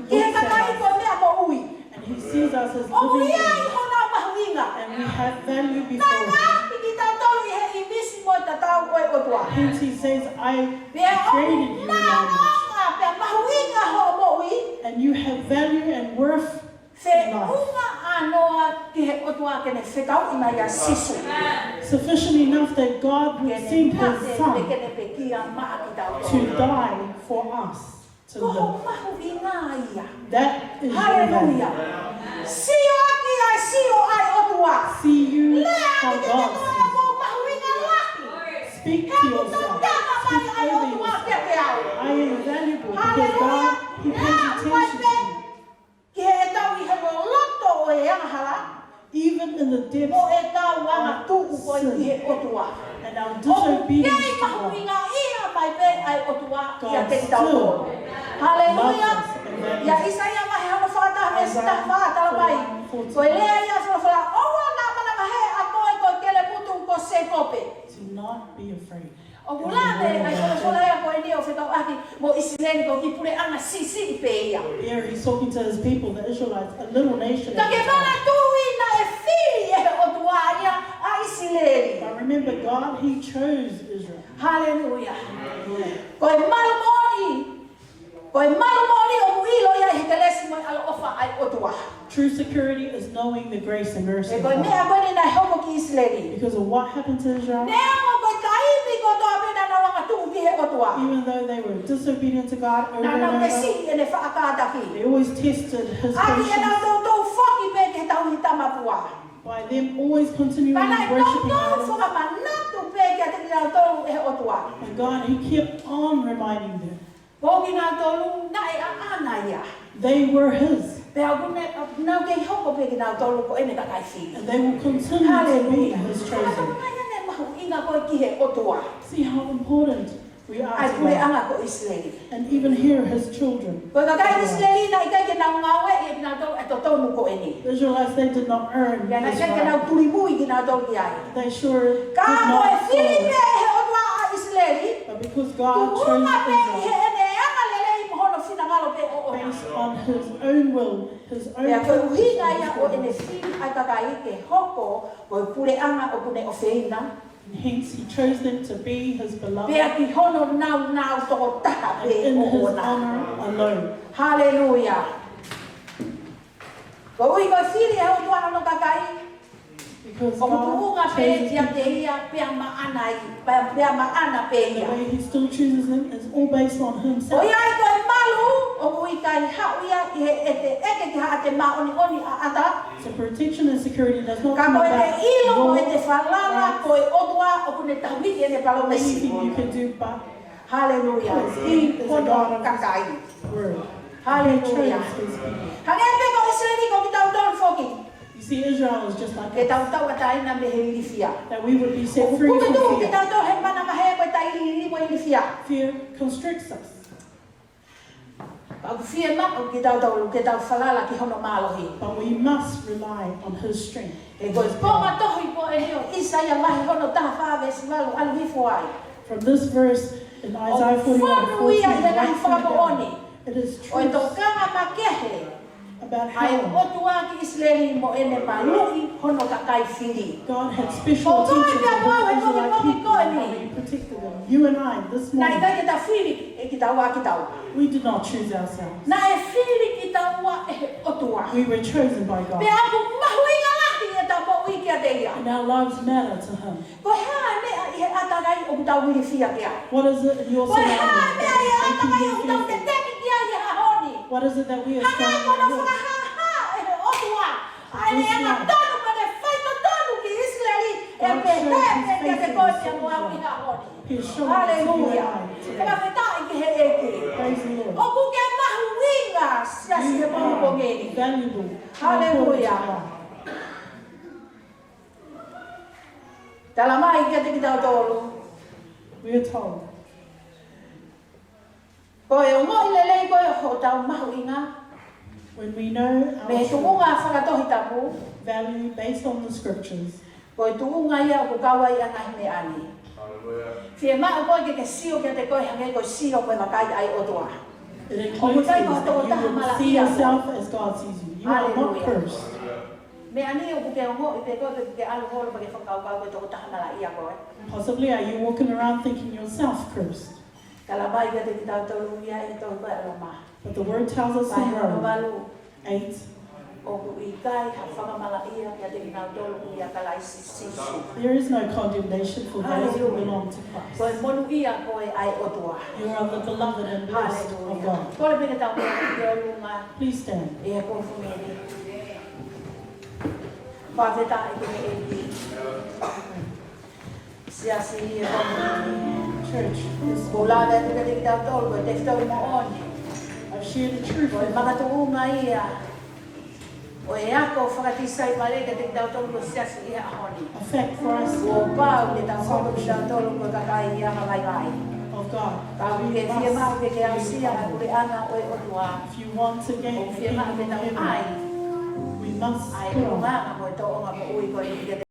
ki he kakai ko e meʻa moʻui. God looks at us, and he sees us as living things. ʻOku ʻi ai honau mahuʻinga. And we have value before him. Naʻe ngaohi kitautolu ʻi he ʻīmisi mo e tatau ʻo e ʻOtua. Hence he says, "I created you in my image." Pea ʻoku nau mahuʻinga, pea mahuʻinga hoʻo moʻui. And you have value and worth in life. Feʻunga ʻānoa ki he ʻOtua ke ne fekauʻi mai ʻa Sīsū. Sufficient enough that God would send his son to die for us to live. Ke ne mate, ke ne pekia maʻa kitautolu. Ko hoʻo mahuʻinga ia. That is your value. Haleluia. Sio ʻaki ʻa e sio ʻa e ʻOtua. See you how God sees. Lea ʻaki kiate koe ʻoku mahuʻinga lahi. Speak to yourself. He ʻoku tatama mai ʻa e ʻOtua kiate au. Speak over yourself. I am valuable because God, he pays attention to me. Haleluia. Lea mai pē. Ki heʻetau ʻi he loloto ʻo e angahala. Even in the depths of sin and our disobedience to God, God still loves us and values us. Mo e tau angatonu ko ē ki he ʻOtua. ʻOku kei mahuʻingaʻia mai pē ʻa e ʻOtua ʻiate kitautolu. Haleluia. ʻIa ʻĪsaia vahe hono fā taha veesi taha fā tala mai. Isaiah forty-one fourteen. Ko e lea ia ʻa e folofola, ʻoua naʻa manavahē ʻa koe ko e kelemutu ko Sēkope. Do not be afraid. ʻOku lave ʻa e folofola ia ko eni ʻo fekauʻaki mo ʻIsileli ko e kiʻi puleʻanga siʻisiʻi pē ia. Here he's talking to his people, the Israelites, a little nation at the time. Ka ke manatuʻi naʻe fili ʻe he ʻOtua ia ʻa ʻIsileli. But remember, God, he chose Israel. Haleluia. Ko e malu moʻoni, ko e malu moʻoni ʻoku ʻilo ia ʻi he kelesi mo e ʻaloʻofa ʻa e ʻOtua. True security is knowing the grace and mercy of God. He ko e meʻa ko eni naʻe hoko ki ʻIsileli. Because of what happened to Israel. Neongo ko e taimi kotoa pē naʻa nau angatuʻu ki he ʻOtua. Even though they were disobedient to God over and over, naʻa nau tesi ʻene faʻa kātaki. They always tested his patience. ʻAki ʻenau toutou foki pē ki he tauhi tamapua. By them always continually worshiping idols. Ka naʻe toutou fakamanatu pē kiate kinautolu ʻe he ʻOtua. And God, he kept on reminding them. Ko kinautolu naʻe ʻaʻana ia. They were his. Pea ʻoku ne, ʻoku nau kei hoko pē kinautolu ko ʻene kakai fili. And they will continue to be his chosen. Haleluia. Fakatokangaʻi ange e mahuʻinga ko ē ki he ʻOtua. See how important We are ʻa e puleʻanga ko ʻIsileli. And even here, his children. Ko e kakai ʻIsileli naʻe ʻikai ke nau ngāueʻi ʻe kinautolu e totonu ko eni. The Israelites, they did not earn this right. Pea naʻe ʻikai ke nau tulimui kinautolu ki ai. They sure did not follow it. Ka ko e fili pē ʻe he ʻOtua ʻa ʻIsileli. But because God chose Israel, tuʻunga pē ʻi heʻene angalelei mo hono finangalo pē ʻoʻona. Based on his own will, his own purpose. Pea ko e ʻuhinga ia ʻo ʻene fili ʻa e kakai ke hoko ko e puleʻanga ʻoku ne ʻofeina. Hence, he chose them to be his beloved. Pea ki hono nāunau tokotaha pē ʻoʻona. And in his honor alone. Haleluia. Koeʻuhi ko e fili ʻe he ʻOtua hono kakai. Because God chooses people. ʻOku tuʻunga pē ʻiate ia pea maʻana ia, pea, pea maʻana pē ia. The way he still chooses them is all based on himself. ʻOku ʻi ai ko e malu, ʻoku ʻikai haʻu ia ʻi he ʻete ʻeke ki haʻate māʻoniʻoni ʻaʻata. So protection and security does not come about your rights or anything you can do, but Ka ko ʻete ʻilo mo ʻete falala ko e ʻOtua ʻoku ne tauhi ʻene palōmesi. Haleluia. Because he is a God of his word. ʻI hono kakai. Haleluia. He trains his people. Hangē pē ko ʻIsileli ko kitautolu foki. You see, Israel is just like us. Ke tau tauʻatāina mei he ilifia. That we would be set free from fear. ʻOku tuʻu kitautolu he mana mahē ko e tailiili mo e ilifia. Fear constricts us. Ka ʻoku fiemaʻu kitautolu ke tau falala ki hono mālohi. But we must rely on his strength. He ko e pō matohi ko eni ʻo ʻIsaia vahe hono taha fā veesi valu ʻalu hifo ai. From this verse in Isaiah forty-one fourteen, ʻOku fonu ia ʻi he ngaahi fakamoʻoni. It is true. ʻO e tokanga makehe ʻa e ʻOtua ki ʻIsileli mo ʻene maluʻi hono kakai fili. God had special attention for his Israelite people and how he protected them. You and I, this morning, Naʻe ʻikai ke ta fili ʻe kitaua kitaua. We did not choose ourselves. Naʻe fili kitaua ʻe he ʻOtua. We were chosen by God. Pea ʻoku mahuʻinga lahi ʻeta moʻui kiate ia. And our lives matter to him. Ko e hā e meʻa ʻi he ʻātakai ʻoku tau ilifia ki ai? What is it in your surroundings that is making you fearful? Ko e hā e meʻa ʻi he ʻātakai ʻoku tau teteki ki ai he ʻaho ni? What is it that we are struggling with? Hangē ko hono fakahāhā ʻe he ʻOtua ʻa ʻene angatonu mo ʻene faitotonu ki ʻIsileli, ʻe pehē pē kiate koe pea mo au ʻi he ʻaho ni. Haleluia. Fakafetaʻi ki he ʻEiki. Praise the Lord. ʻOku ke mahuʻinga, siasi, he pongipongi ni. You are valuable and important to God. Haleluia. Tala mai kiate kitautolu. We are told. Ko e ongoʻi lelei ko ē hotau mahuʻinga, When we know our true value based on the scriptures, mei he tuʻunga fakatohitapu, ko e tuʻunga ia ʻoku kau ai ʻa e ngaahi meʻa ni. Haleluia. Fiemaʻu koe ke ke sio kiate koe hangē ko e sio ko e vakai ʻa e ʻOtua. It includes things that you would see yourself as God sees you. ʻOku ʻikai ko ha tokotaha malaʻia koe. Haleluia. You are not cursed. Meʻa ni ʻoku ke ongoʻi pē koe pe ʻoku ke ʻalu holo pea ke fakakaukau ko e tokotaha malaʻia koe. Possibly, are you walking around thinking yourself cursed? Tala mai kiate kitautolu ia ʻi he tohi ko ē ʻa Loma. But the word tells us in Rome eight, Vahe hono valu, ʻoku ʻikai ha fakamalaʻia kiate kinautolu ʻia Kalaisi Sīsū. There is no condemnation for those who belong to Christ. Haleluia. Ko e monūʻia koe ʻa e ʻOtua. You are the beloved and blessed of God. Haleluia. Kole pē ke tau kau ki ʻolunga. Please stand. ʻI he pongipongi ni. Fakafetaʻi ki he ʻEiki. Siasi, ʻi he pongipongi ni. Church, this morning, ʻOku ou lave atu kiate kitautolu ko e tefitoʻi moʻoni. I've shared the truth with you. Ko e makatuʻunga ia ʻo e ako fakatisaipale kiate kitautolu ko e siasi ʻi he ʻaho ni. A fact for us, kuo pau ke tau hoko kitautolu ko e kakai angavaivai. Of God. Ka ʻoku ke fiemaʻu ke ke aʻusia ʻa e puleʻanga ʻo e ʻOtua, If you want to gain the kingdom of heaven, we must put on ʻoku fiemaʻu ke tau ʻai ʻa e ʻulungaanga mo e tōʻonga moʻui ko eni kiate